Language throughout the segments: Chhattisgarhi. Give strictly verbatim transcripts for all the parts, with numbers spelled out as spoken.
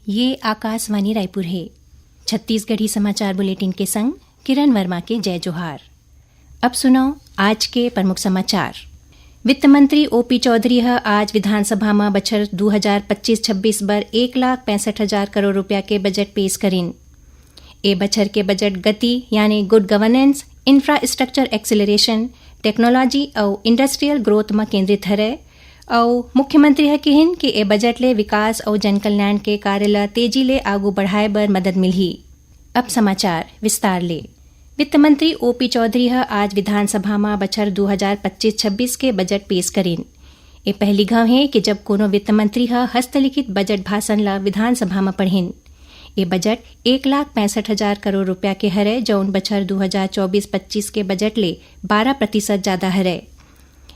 ये आकाशवाणी रायपुर हे। छत्तीसगढ़ी समाचार बुलेटिन के संग किरण वर्मा के जय जोहार। अब सुनव आज के प्रमुख समाचार। वित्त मंत्री ओपी चौधरी ह आज विधानसभा म बछर दू हजार पच्चीस छब्बीस बर एक लाख पैंसठ हजार करोड़ रुपया के बजट पेश करिन। ए बछर के बजट गति यानी गुड गवर्नेंस, इंफ्रास्ट्रक्चर एक्सीलरेशन, टेक्नोलॉजी अउ इंडस्ट्रियल ग्रोथ म केंद्रित हरय अउ मुख्यमंत्री ह किहिन कि ए बजट ले विकास अउ जनकल्याण के कार्य ल तेजी ले आगू बढ़ाए बर मदद मिलही। अब समाचार विस्तार ले। वित्त मंत्री ओपी चौधरी ह आज विधानसभा म बछर दू हजार पच्चीस छब्बीस के बजट पेश करिन। ए पहली घांव हे कि जब कोनो वित्त मंत्री ह हस्तलिखित बजट भाषण ल विधानसभा म पढ़िन। ए बजट एक लाख पैंसठ हजार करोड़ रुपया के हरय, जउन बछर दू हजार चौबीस पच्चीस के बजट ले बारह प्रतिशत जादा हरय।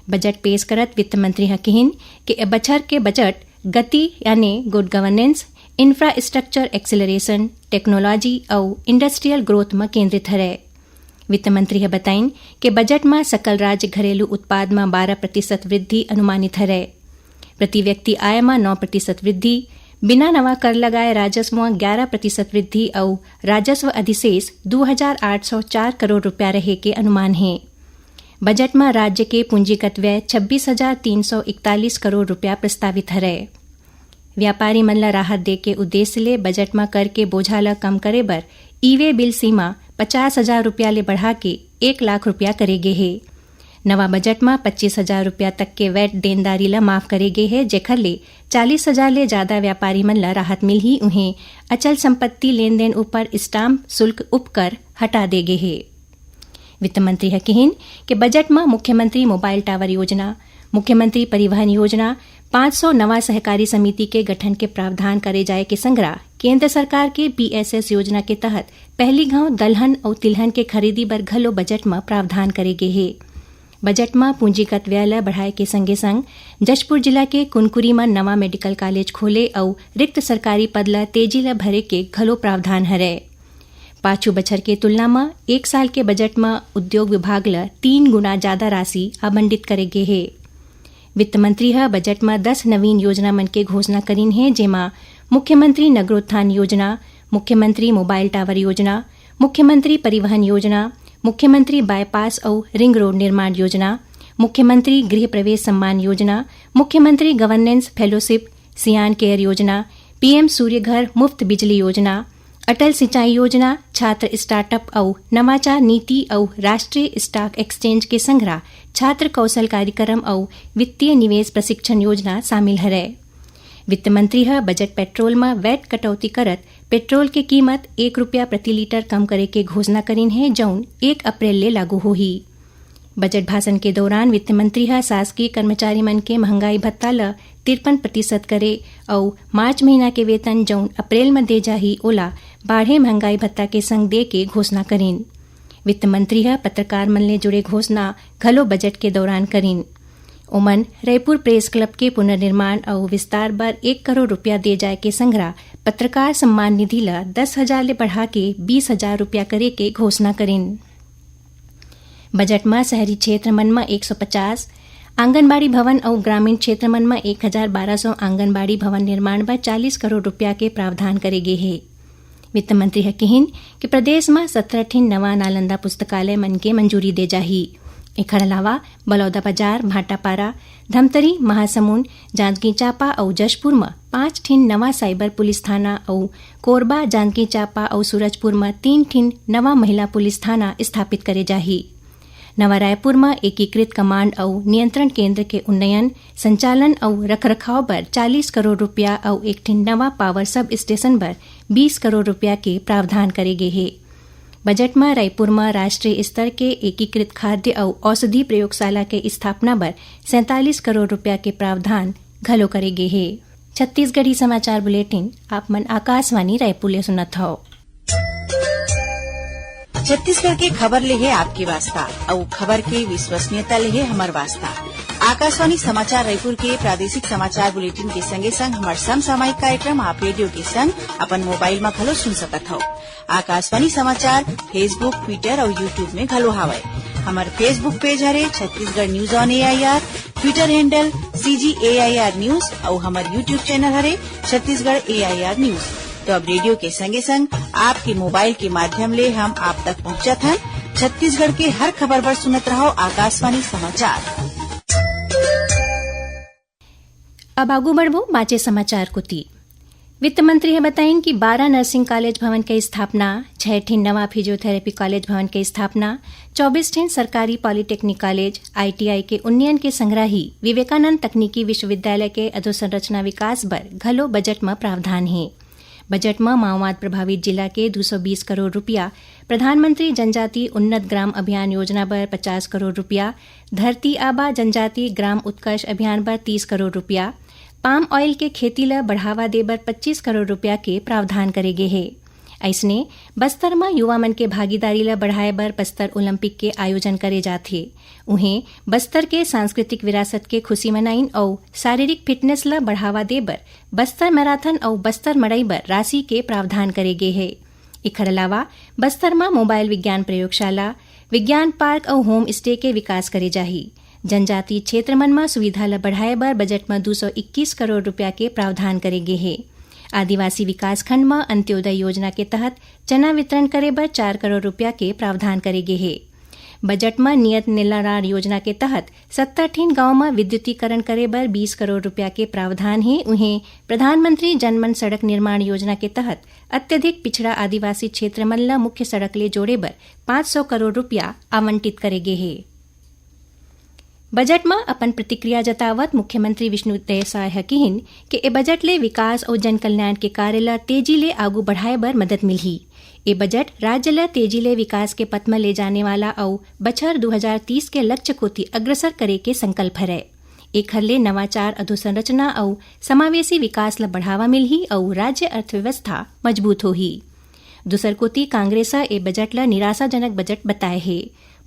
बजट पेश करत वित्त मंत्री ह किहिन कि ए बछर के बजट गति यानी गुड गवर्नेंस, इंफ्रास्ट्रक्चर एक्सीलरेशन, टेक्नोलॉजी अउ इंडस्ट्रियल ग्रोथ म केंद्रित हरय। वित्त मंत्री ह बताइन कि बजट म सकल राज्य घरेलू उत्पाद म बारह प्रतिशत वृद्धि अनुमानित हरय। प्रति व्यक्ति आय म नौ प्रतिशत वृद्धि, बिना नवा कर लगाए राजस्व म ग्यारह प्रतिशत वृद्धि अउ राजस्व अधिशेष दू हजार आठ सौ चार करोड़ रुपया रहे के अनुमान हे। बजट म राज्य के पूंजीगत व्यय छब्बीस हजार तीन सौ इकतालीस करोड़ रुपया प्रस्तावित हरय। व्यापारी मन ल राहत दे के उद्देश्य ले बजट म कर के बोझा ल कम करे बर ई-वे बिल सीमा पचास हजार रुपया ले बढ़ा के एक लाख रुपया करे गे हे। नवा बजट म पच्चीस हजार रुपया तक के वैट देनदारी ल माफ करे गे हे, जेखर ले चालीस हजार ले जादा व्यापारी मन ल राहत मिलही। उहें, अचल संपत्ति लेन-देन ऊपर स्टाम्प शुल्क उपकर हटा दे गे हे। वित्त मंत्री ह किहिन कि बजट म मुख्यमंत्री मोबाइल टावर योजना, मुख्यमंत्री परिवहन योजना, पाँच सौ नवा सहकारी समिति के गठन के प्रावधान करे जाय के संघरा केंद्र सरकार के पीएसएस योजना के तहत पहली घांव दलहन अउ तिलहन के खरीदी बर घलो बजट म प्रावधान करे गे हे। बजट म पूंजीगत व्यय ल बढ़ाए के संगे संग जशपुर जिला के कुनकुरी म नवा मेडिकल कॉलेज खोले अउ रिक्त सरकारी पद ल तेजी ल भरे के घलो प्रावधान हरय। पाछू बछर के तुलना म एक साल के बजट म उद्योग विभाग ल तीन गुना जादा राशि आवंटित करे गे हे। वित्त मंत्री ह बजट म दस नवीन योजना मन के घोषणा करिन हे, जेमा मुख्यमंत्री नगरोत्थान योजना, मुख्यमंत्री मोबाइल टावर योजना, मुख्यमंत्री परिवहन योजना, मुख्यमंत्री बाईपास अउ रिंग रोड निर्माण योजना, मुख्यमंत्री गृह प्रवेश सम्मान योजना, मुख्यमंत्री गवर्नेंस फेलोशिप, सियान केयर योजना, पीएम सूर्य घर मुफ्त बिजली योजना, अटल सिंचाई योजना, छात्र स्टार्टअप अउ नवाचार नीति अउ राष्ट्रीय स्टॉक एक्सचेंज के संघरा छात्र कौशल कार्यक्रम अउ वित्तीय निवेश प्रशिक्षण योजना शामिल हरय। वित्त मंत्री ह बजट पेट्रोल म वैट कटौती करत पेट्रोल के कीमत एक रुपया प्रति लीटर कम करे के घोषणा करिन हे, जउन एक अप्रैल ले लागू होही। बजट भाषण के दौरान वित्त मंत्री ह शासकीय कर्मचारी मन के महंगाई भत्ता ल तिरपन प्रतिशत करे अउ मार्च महीना के वेतन, जउन अप्रैल म दे जाही, ओला बाढ़े महंगाई भत्ता के संग दे के घोषणा करिन। वित्त मंत्री ह पत्रकार मन ले जुड़े घोषणा घलो बजट के दौरान करिन। ओमन रईपुर प्रेस क्लब के पुनर्निर्माण अउ विस्तार बर एक करोड़ रुपया दे जाय के संघरा पत्रकार सम्मान निधि ल दस हजार ले बढ़ा के बीस हजार रुपया करे के घोषणा करिन। बजट म शहरी क्षेत्र मन म एक सौ पचास, आंगनबाड़ी भवन अउ ग्रामीण क्षेत्र मन म एक हजार बारह सौ आंगनबाड़ी भवन निर्माण बर चालीस करोड़ रुपया के प्रावधान करे गे हे। वित्त मंत्री ह किहिन कि प्रदेश म सत्रह ठिन नवा नालंदा पुस्तकालय मन के मंजूरी दे जाही। एखर अलावा बलौदाबाजार, भाटापारा, धमतरी, महासमुंद, जांजगीर चांपा अउ जशपुर म पांच ठिन नवा साइबर पुलिस थाना अउ कोरबा, जांजगीर चांपा अउ सूरजपुर म तीन ठिन नवा महिला पुलिस थाना स्थापित करे जाही। नवा रायपुर म एकीकृत कमांड अउ नियंत्रण केंद्र के उन्नयन, संचालन अउ रखरखाव बर चालीस करोड़ रुपया अउ एक ठिन नवा पावर सब स्टेशन बर बीस करोड़ रुपया के प्रावधान करे गे हे। बजट म रायपुर म राष्ट्रीय स्तर के एकीकृत खाद्य अउ औषधि प्रयोगशाला के स्थापना बर सैंतालीस करोड़ रुपया के प्रावधान घलो करे गे हे। छत्तीसगढ़ी समाचार बुलेटिन आप मन आकाशवाणी रायपुर ले सुनत हव। छत्तीसगढ़ के खबर ले हे आपके वास्ता, अउ खबर के विश्वसनीयता ले हे हमर वास्ता। आकाशवाणी समाचार रायपुर के प्रादेशिक समाचार बुलेटिन के संगे संग हमर समसामयिक कार्यक्रम आप रेडियो के संग अपन मोबाइल म घलो सुन सकत हव। आकाशवाणी समाचार Facebook, Twitter अउ YouTube में घलो हावय। हमर Facebook पेज हरे Chhattisgarh news on AIR, Twitter handle CG AIR news अउ हमर YouTube चैनल हरे छत्तीसगढ़ एआईआर न्यूज। तो अब रेडियो के संगे संग आपके मोबाइल के माध्यम ले हम आप तक पहुंचत हन। छत्तीसगढ़ के हर खबर बर सुनत रहो आकाशवाणी समाचार। अब आगू बढ़बो बाचे समाचार कोती। वित्त मंत्री ह बताइन कि बारह नर्सिंग कॉलेज भवन के स्थापना, छह ठिन नवा फिजियोथेरेपी कॉलेज भवन के स्थापना, चौबीस ठिन सरकारी पॉलिटेक्निक कॉलेज, आईटीआई के उन्नयन के संग ही विवेकानंद तकनीकी विश्वविद्यालय के अधोसंरचना विकास बर घलो बजट म प्रावधान हे। बजट म माओवाद प्रभावित जिला के दू सौ बीस करोड़ रुपया, प्रधानमंत्री जनजाति उन्नत ग्राम अभियान योजना बर पचास करोड़ रुपया, धरती आबा जनजाति ग्राम उत्कर्ष अभियान बर तीस करोड़ रुपया, पाम ऑयल के खेती ल बढ़ावा दे बर पच्चीस करोड़ रुपया के प्रावधान करे गे हे। अइसने बस्तर म युवा मन के भागीदारी ल बढ़ाए बर बस्तर ओलंपिक के आयोजन करे जाथे। उहें, बस्तर के सांस्कृतिक विरासत के खुशी मनाइन अउ शारीरिक फिटनेस ल बढ़ावा दे बर बस्तर मैराथन अउ बस्तर मड़ई बर राशि के प्रावधान करे गे हे। एखर अलावा बस्तर म मोबाइल विज्ञान प्रयोगशाला, विज्ञान पार्क अउ होम स्टे के विकास करे जाही। जनजातीय क्षेत्र मन म सुविधा ल बढ़ाए बर बजट म दू सौ इक्कीस करोड़ रुपया के प्रावधान करे गे हे। आदिवासी विकासखंड म अंत्योदय योजना के तहत चना वितरण करे बर चार करोड़ रुपया के प्रावधान करे गे हे। बजट म नियत नेलारार योजना के तहत सत्तर ठिन गांव म विद्युतीकरण करे बर बीस करोड़ रुपया के प्रावधान हे। उहें, प्रधानमंत्री जनमन सड़क निर्माण योजना के तहत अत्यधिक पिछड़ा आदिवासी क्षेत्र मन ल मुख्य सड़क ले जोड़े बर पाँच सौ करोड़ रुपया आवंटित करे गे हे। बजट म अपन प्रतिक्रिया जतावत मुख्यमंत्री विष्णुदेव साय ह किहिन कि ए बजट ले विकास अउ जनकल्याण के कार्य ल तेजी ले आगू बढ़ाए बर मदद मिलही। ए बजट राज्य ल तेजी ले विकास के पथ म ले जाने वाला अउ बछर दू हजार तीस के लक्ष्य कोति अग्रसर करे के संकल्प हरय। एखर ले नवाचार, अधोसंरचना अउ समावेशी विकास ल बढ़ावा मिलही अउ राज्य अर्थव्यवस्था मजबूत होही। दूसर कोति, कांग्रेस ह ए बजट ल निराशाजनक बजट बताए हे।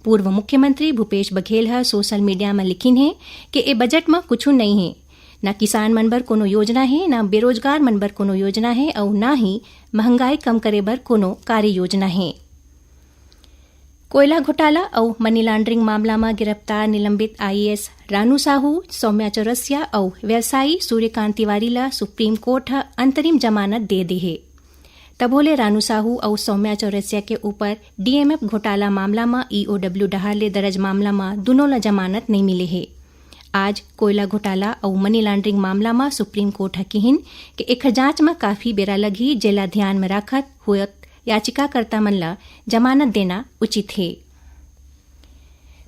पूर्व मुख्यमंत्री भूपेश बघेल ह सोशल मीडिया म लिखिन हे कि ए बजट म कुछु नइ हे, न किसान मन बर कोनो योजना हे, न बेरोजगार मन बर कोनो योजना हे अउ न ही महंगाई कम करे बर कोनो कार्य योजना हे। कोयला घोटाला अउ मनी लांड्रिंग मामला म गिरफ्तार निलंबित आईएएस रानू साहू, सौम्या चौरसिया अउ व्यवसायी सूर्यकांत तिवारी ल सुप्रीम कोर्ट ह अंतरिम जमानत दे दे हे। तभो ले रानू साहू अउ सौम्या चौरसिया के ऊपर डीएमएफ घोटाला मामला म ईओडब्ल्यू डहार ले दर्ज मामला म दुनों ल जमानत नइ मिले हे। आज कोयला घोटाला अउ मनी लांड्रिंग मामला म सुप्रीम कोर्ट ह किहिन कि एखर जांच म काफी बेरा लगही, जेला ध्यान म राखत होत याचिकाकर्ता मन ल जमानत देना उचित हे।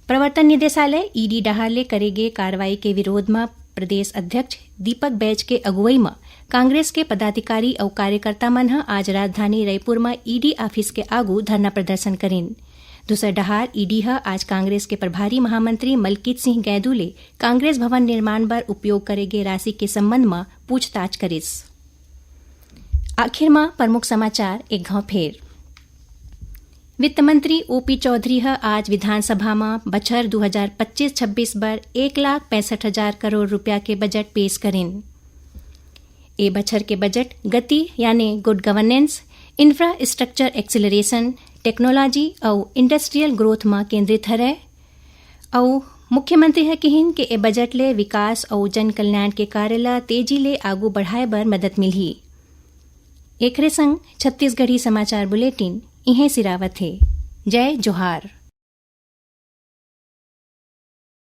प्रवर्तन निदेशालय, ईडी, डहार ले करे गे कार्रवाई के विरोध म प्रदेश अध्यक्ष दीपक बैज के अगुवई म कांग्रेस के पदाधिकारी अउ कार्यकर्ता मन ह आज राजधानी रईपुर म ईडी ऑफिस के आगू धरना प्रदर्शन करिन। दूसर डहार, ईडी ह आज कांग्रेस के प्रभारी महामंत्री मलकीत सिंह गैदू ले कांग्रेस भवन निर्माण बर उपयोग करे गे राशि के संबंध म पूछताछ करिस। आखिर म प्रमुख समाचार एक घाव फेर। वित्त मंत्री ओपी चौधरी ह आज विधानसभा म बछर दू हजार पच्चीस छब्बीस बर एक लाख पैंसठ हजार करोड़ रुपया के बजट पेश करिन। ए बछर के बजट गति यानी गुड गवर्नेंस, इंफ्रास्ट्रक्चर एक्सीलरेशन, टेक्नोलॉजी अउ इंडस्ट्रियल ग्रोथ म केंद्रित हरय। अउ मुख्यमंत्री ह किहिन के ए बजट ले विकास अउ जन कल्याण के कार्य ल तेजी ले आगू बढ़ाए बर मदद मिलही। एखरे संग छत्तीसगढ़ी समाचार बुलेटिन इहें सिरावत हे। जय जोहार।